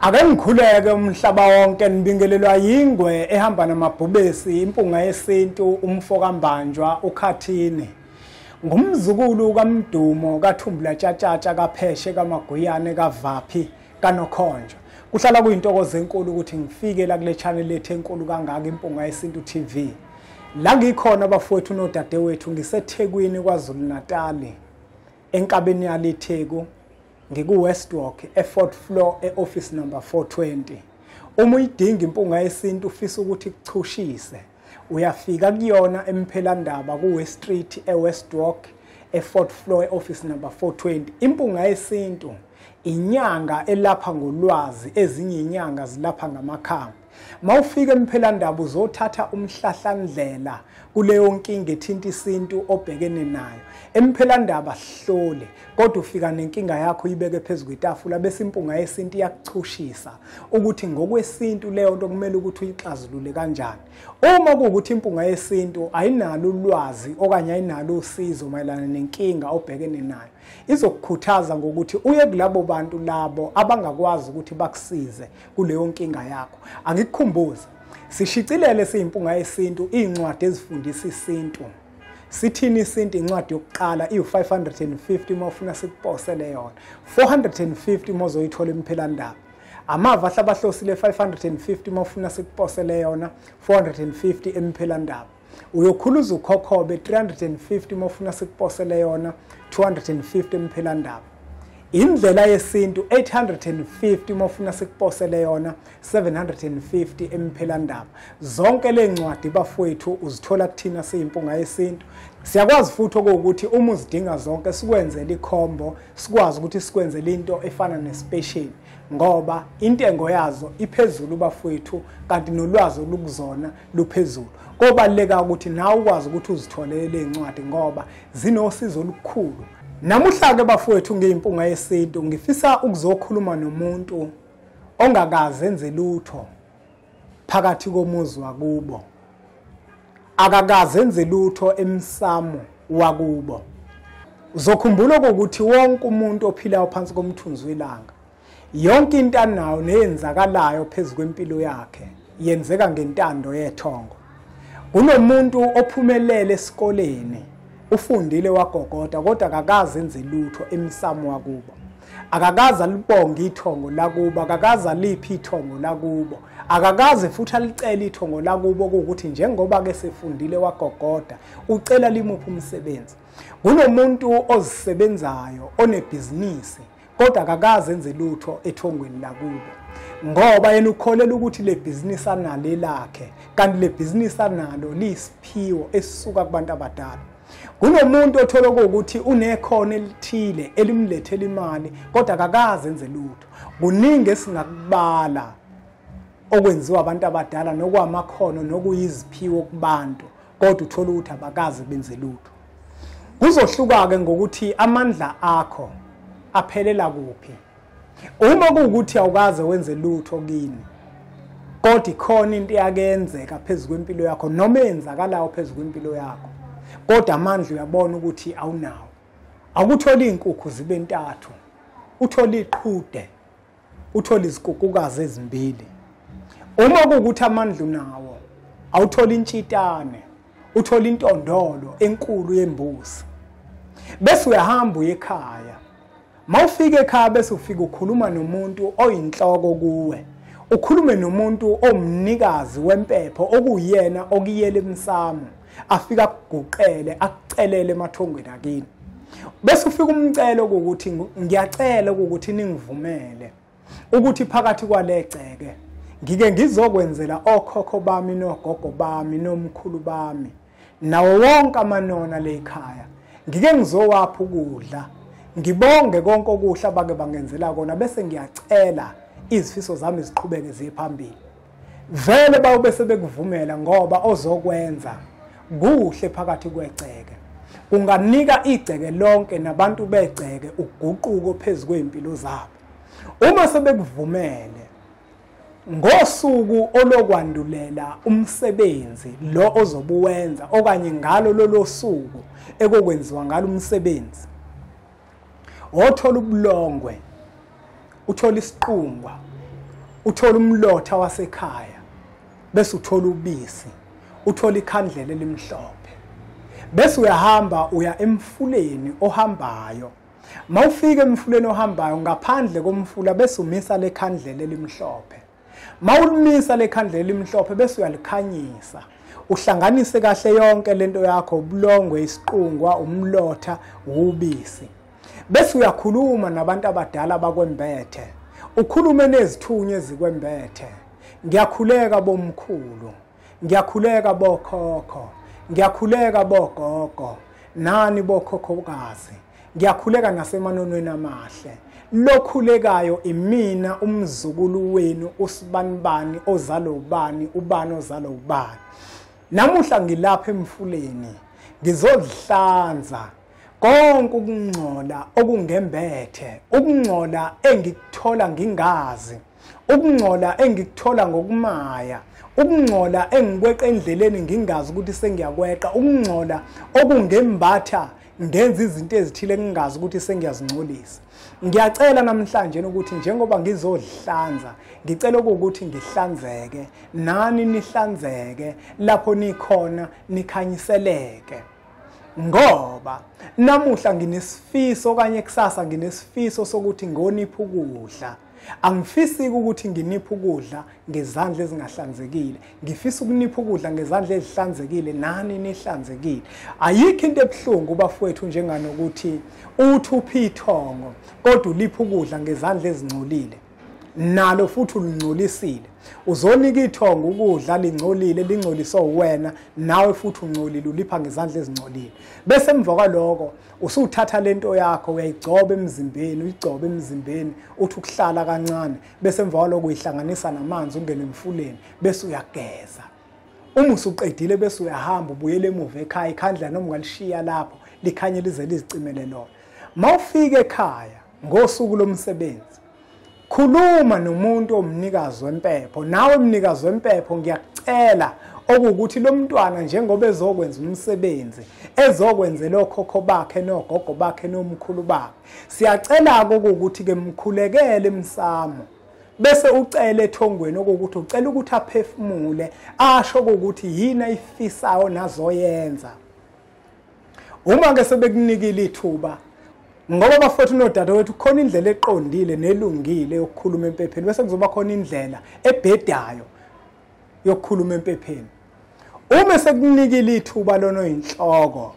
Ake ngikhuleke umhlaba wonke, nibingelelwa yingwe ehamba namabhubesi, impunga yesintu, umfo kaMbanjwa uKhathini. Ngumzukulu kaMdumo kaThumbula Tshatshatsha kaPheshe kaMaguyane kaVaphi kaNokhonjwa. Kuhlala kuyintokozo enkulu ukuthi ngifike la kule channel lethu enkulu kangaka, Impunga Yesintu TV. La ngikhona bafowethu nodadewethu, ngiseThekwini KwaZulu Natal, enkabeni yaleTheku, ngiku-Westwalk e-fourth floor e-office number 420. Uma uyidinga Impunga Yesintu, ufisa ukuthi kuchushise, uyafika kuyona eMphelandaba ku-West Street e-Westwalk e-fourth floor e-office number 420. Impunga Yesintu inyanga elapha ngolwazi, ezinye inyanga zilapha ngamakhambi. Mawufika eMphelandaba uzothatha umhlahlandlela kuleyo nkinga ethinta isintu obhekene nayo. Emphelandaba hlole, kodwa ufika nenkinga yakho uyibeke phezu kwetafula, bese Impunga Yesintu iyakuchushisa ukuthi ngokwesintu leyo nto kumele ukuthi uyixazulule kanjani. Uma kuwukuthi Impunga Yesintu ayinalo ulwazi okanye ayinalo usizo mayelana nenkinga obhekene nayo, izokukhuthaza ngokuthi uye kulabo bantu labo abangakwazi ukuthi bakusize kuleyo nkinga yakho. Angikukhumbuze, sishicilele siyiMpunga Yesintu iy'ncwadi ezifundisa isintu. Sithini Isintu, incwadi yokuqala iwu-550 uma ufuna sikuposele yona, 450 uma uzoyithola eMphelandaba. Amava Ahlabahlosile, 550 uma ufuna sikuposele yona, 450 eMphelandaba. Uyokhuluza Ukhokhobe, 350 uma ufuna sikuposele yona, 250 eMphelandaba. Indlela Yesintu, 850 uma ufuna sikuposele yona, 750 eMphelandaba. Zonke le ncwadi bafowethu uzithola kuthina siyiMpunga Yesintu. Siyakwazi futhi okuwukuthi uma uzidinga zonke sikwenzele i-combo, sikwazi ukuthi sikwenzele into efana ne-special, ngoba intengo yazo iphezulu bafowethu, kanti nolwazi olukuzona luphezulu. Kobaluleka ukuthi nawe ukwazi ukuthi uzitholele le ncwadi ngoba zinosizo olukhulu. Namuhla-ke bafowethu ngiyiMpunga Yesintu ngifisa ukuzokhuluma nomuntu ongakaze enze lutho phakathi komuzi wakubo, akakaze enze lutho emsamo wakubo. Uzokhumbula ukuthi wonke umuntu ophilayo phansi komthunzi welanga, yonke into anayo neyenzakalayo phezu kwempilo yakhe yenzeka ngentando yethongo. Kunomuntu ophumelele esikoleni, ufundile wagogoda, kodwa akakaze enze lutho emsamo wakubo, akakaze alibonge ithongo lakubo, akakaze aliphi ithongo lakubo, akakaze futhi alicele ithongo lakubo kuwukuthi njengoba-ke sefundile wagogoda ucela limuphi umsebenzi. Kunomuntu ozisebenzayo onebhizinisi, kodwa akakaze enze lutho ethongweni lakubo, ngoba yena ukholelwa ukuthi le bhizinisi analo elakhe, kanti le bhizinisi analo liyisiphiwo esisuka kubantu abadala. Kunomuntu othola ukuthi unekhono elithile elimlethela imali, kodwa akakaze enze lutho. Kuningi esingakubala okwenziwa abantu abadala nokwamakhono nokuyiziphiwo kubantu, kodwa uthola ukuthi abakaze benze lutho. Kuzohluka-ke ngokuthi amandla akho aphelela kuphi. Uma kuwukuthi awukaze wenze lutho kini, kodwa ikhona into eyakenzeka phezu kwempilo yakho noma eyenzakalayo phezu kwempilo yakho, kodwa amandla uyabona ukuthi awunawo. Akutholi iy'nkukhu zibe ntathu, uthole iqhude, uthole izikukukazi ezimbili. Uma kuwukuthi amandla unawo, awutholi intshitane, uthole intondolo enkulu yembuzi, bese uyahamba uye ekhaya. Mawufika ekhaya bese ufika ukhuluma nomuntu oyinhloko kuwe, ukhulume nomuntu omnikazi wempepho okuyena okuyela emsamo, afika akuguqele akucelele emathongweni akini. Bese ufika umcelo ukuthi ngiyacela ukuthi ningivumele ukuthi phakathi kwalegceke ngike ngizokwenzela okhokho bami nogogo bami nomkhulu bami nawo wonke amanona lekhaya, ngike ngizowapha ukudla, ngibonge konke okuhle abake bangenzela kona, bese ngiyacela izifiso zami ziqhubeke ziye phambili. Vele bawube sebekuvumela, ngoba ozokwenza kuhle phakathi kwegceke kunganika igceke lonke nabantu begceke uguquko phezu kwey'mpilo zabo. Uma sebekuvumele ngosuku olokwandulela umsebenzi lo ozobuwenza, okanye ngalo lolo suku ekokwenziwa ngalo umsebenzi, othola ubulongwe, uthola isiqungwa, Uthola umlotha wasekhaya, bese uthola ubisi, uthola ikhandlela elimhlophe. Bese uyahamba uya emfuleni ohambayo. Mawufika emfuleni ohambayo, ngaphandle komfula bese umisa lekhandlela elimhlophe. Mawulimisa lekhandlela elimhlophe bese uyalikhanyisa. Uhlanganise kahle yonke lento yakho, ubulongwe, isiqungwa, umlotha, ubisi. Bese uyakhuluma nabantu abadala bakwembethe. Ukhulume nezithunywa ezikwembethe. Ngiyakhuleka bomkhulu, ngiyakhuleka bokhokho, ngiyakhuleka bogogo, nani bokhokhokazi. Ngiyakhuleka nasemanonweni amahle. Lokhulekayo imina umzukulu wenu usibanibani ozalo ubani, ubani ozalo ubani. Namuhla ngilapha emfuleni ngizodihlanza konke ukungcola okungembethe, ukungcola engikuthola ngingazi, ukungcola engikuthola ngokumaya, ukungcola engikweqa endleleni ngingazi ukuthi sengiyakweqa, ukungcola okungembatha ngenza izinto ezithile ngingazi ukuthi sengiyazingcolisa. Ngiyacela namhlanje ukuthi njengoba ngizodihlanza, ngicela ukuthi ngihlanzeke, nani nihlanzeke, lapho nikhona nikhanyiseleke. Ngoba namuhla nginesifiso okanye kusasa nginesifiso sokuthi ngonipha ukudla. Angifisi ukuthi nginiphe ukudla ngezandla ezingahlanzekile. Ngifisa ukunipha ukudla ngezandla ezihlanzekile, nani nihlanzekile. Ayikho into ebuhlungu bafowethu njenganokuthi uthi uphi ithongo kodwa ulipha ukudla ngezandla ezingcolile. Nalo futhi ulingcolisile. Uzonika ithongo ukudla lingcolile, lingcoliswe wena, nawe futhi ungcolile, ulipha ngezandla ezingcolile. Bese emva kwaloko usuthatha lento yakho uyayigcoba emzimbeni, uyigcoba emzimbeni, uthi ukuhlala kancane, bese emva kwaloko uyihlanganisa namanzi ungene emfuleni, bese uyageza. Uma usuqedile bese uyahamba ubuyele emuva ekhaya, ikhandlela noma ungalishiya lapho likhanye lize lizicimele lona. Mawufika ekhaya ngosuku lomsebenzi, khuluma nomuntu omnikazi wempepho. Nawe mnikazi wempepho ngiyakucela okuwukuthi lo mntwana njengoba ezokwenza umsebenzi, ezokwenzela okhokho bakhe nogogo bakhe nomkhulu bakhe, siyacela-ke okuwukuthi ke mkhulekele emsamo, bese ucele ethongweni okuwukuthi ucela ukuthi aphefumule, asho ukuthi yini ayifisayo nazoyenza. Uma ke sebekunikile ithuba, ngoba bafowethu nodadewethu khona indlela eqondile nelungile yokukhuluma empepheni, bese kuzoba khona indlela ebhedayo yokukhuluma empepheni. Uma sekunikile ithuba lona oyinhloko,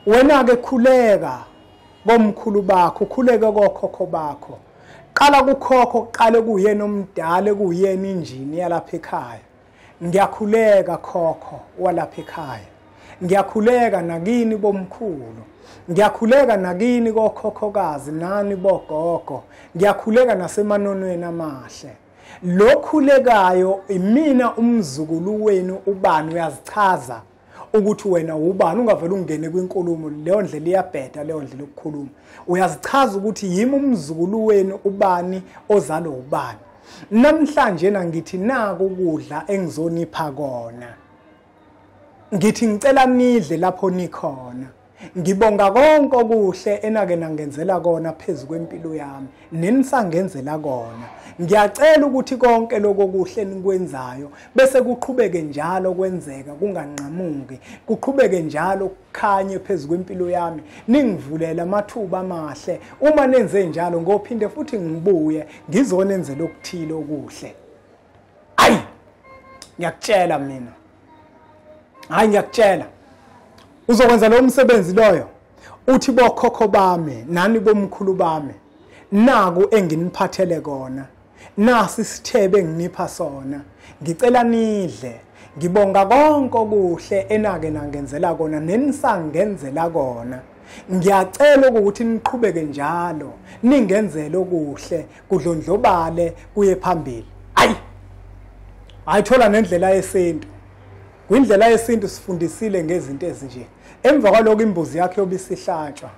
wena ke khuleka komkhulu bakho, ukhuleke kokhokho bakho. Qala kukhokho, qale kuyena omdala, kuyena injini yalapha ekhaya. Ngiyakhuleka khokho walapha ekhaya, ngiyakhuleka nakini bomkhulu, ngiyakhuleka nakini kokhokhokazi nani bogogo, ngiyakhuleka nasemanonweni amahle. Lokhulekayo imina umzukulu wenu ubani, uyazichaza ukuthi wena ubani, ungavele ungene kwinkulumo, leyo ndlela iyabheda leyo ndlela yokukhuluma. Uyazichaza ukuthi yimi umzukulu wenu ubani ozalo ubani. Namhlanje na ngithi naku ukudla engizonipha kona, ngithi ngicela nidle lapho nikhona. Ngibonga konke okuhle enake nangenzela kona phezu kwempilo yami, nenisangenzela kona. Ngiyacela ukuthi konke lokho kuhle enikwenzayo bese kuqhubeke njalo kwenzeka, kunganqamuki, kuqhubeke njalo kukhanye phezu kwempilo yami, ningivulele amathuba amahle. Uma nenze njalo ngophinde futhi ngibuye ngizonenzela okuthile okuhle. Ayi, ngiyakutshela mina, hayi ngiyakutshela, uzokwenza lo msebenzi loyo. Uthi bokhokho bami nani bomkhulu bami, naku enginiphathele kona, nasi isithebe enginipha sona, ngicela nidle. Ngibonga konke okuhle enake nangenzela kona nenisangenzela kona. Ngiyacela ukuthi niqhubeke njalo ningenzele okuhle, kudlondlobale kuye phambili. Ayi, ayithola nendlela yesintu. Kwindlela yesintu sifundisile ngezinto ezinje. Emva kwaloko imbuzi yakhe yobe isihlatshwa,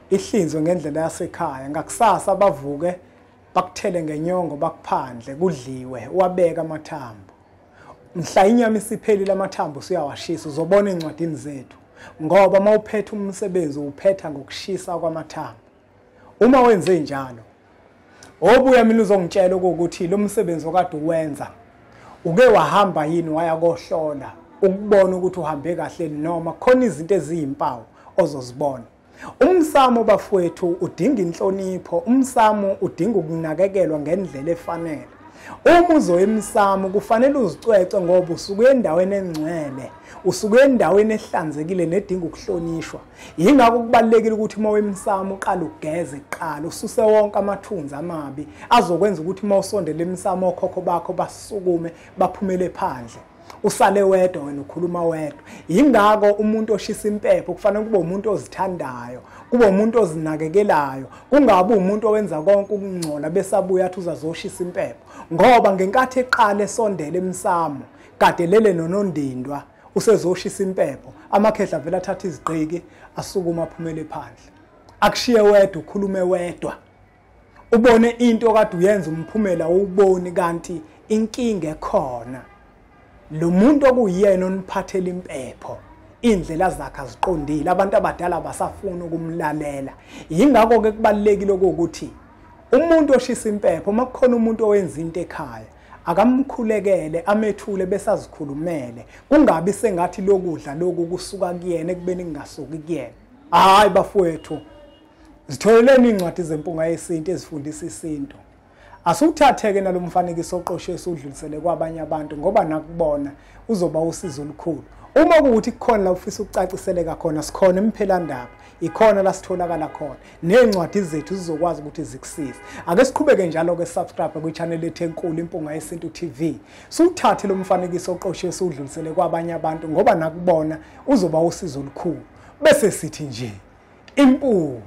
ihlinzwe ngendlela yasekhaya. Ngakusasa bavuke bakuthele ngenyongo, bakuphandle, kudliwe, wabeka amathambo. Mhla inyama isiphelile amathambo usuyawashisa, uzobona ezincwadini zethu. Ngoba mawuphethe umsebenzi uphetha ngokushisa kwamathambo. Uma wenze njalo, Obuya mina uzongitshela ukuthi lo msebenzi okade uwenza uke wahamba yini waya kohlola ukubona ukuthi uhambe kahle noma khona izinto eziyimpawu ozozibona. Umsamo bafowethu udinga inhlonipho, umsamo udinga ukunakekelwa ngendlela efanele. Uma uzoya emsamo kufanele uzicwece ngoba usuke endaweni engcwele, usuke endaweni ehlanzekile nedinga ukuhlonishwa. Yingakho kubalulekile ukuthi uma wemsamo uqale ugeze kuqala, ususe wonke amathunzi amabi azokwenza ukuthi uma usondela emsamo okhokho bakho basukume baphumele phandle. Usale wedwa wena ukhuluma wedwa. Yingakho umuntu oshisa impepho kufanele kube umuntu ozithandayo, kube umuntu ozinakekelayo, kungabi umuntu owenza konke ukungcola bese abuya athi uzazoshisa impepho. Ngoba ngenkathi eqala esondela emsamo kade lele nonondindwa usezoshisa impepho, amakhehla vele athatha izigqiki asukuma aphumele phandle. Akushiye wedwa, ukhulume wedwa, ubone into kade uyenza umphumela uwuboni, kanti inkinga ekhona lo muntu okuyena oniphathela impepho indlela zakhe aziqondile, abantu abadala basafuna ukumlalela. Yingakho ke kubalulekile ukuthi umuntu oshisa impepho, uma kukhona umuntu owenza into ekhaya, akamkhulekele, amethule bese azikhulumele, kungabi sengathi lokudla lokhu kusuka kuyena ekubeni kungasuki kuyena. Hayi bafowethu, zitholeleni incwadi zempunga yesintu ezifundisa isintu. Asuthatheke nalomfanekiso oqoshiwe sudlulisele kwabanye abantu, ngoba nakubona uzoba usizo olukhulu. Uma kuwukuthi kukhona la ufisa ukucaciseleka khona, sikhona emphelandaba, ikhona la sitholakala khona, nezincwadi zethu zizokwazi ukuthi zikusize. Ake siqhubeke njalo ke, subscribe kwi-channel ethu enkulu Impunga Yesintu TV. Suthathe lo mfanekiso oqoshiwe sudlulisele kwabanye abantu, ngoba nakubona uzoba usizo olukhulu. Bese sithi nje impunga.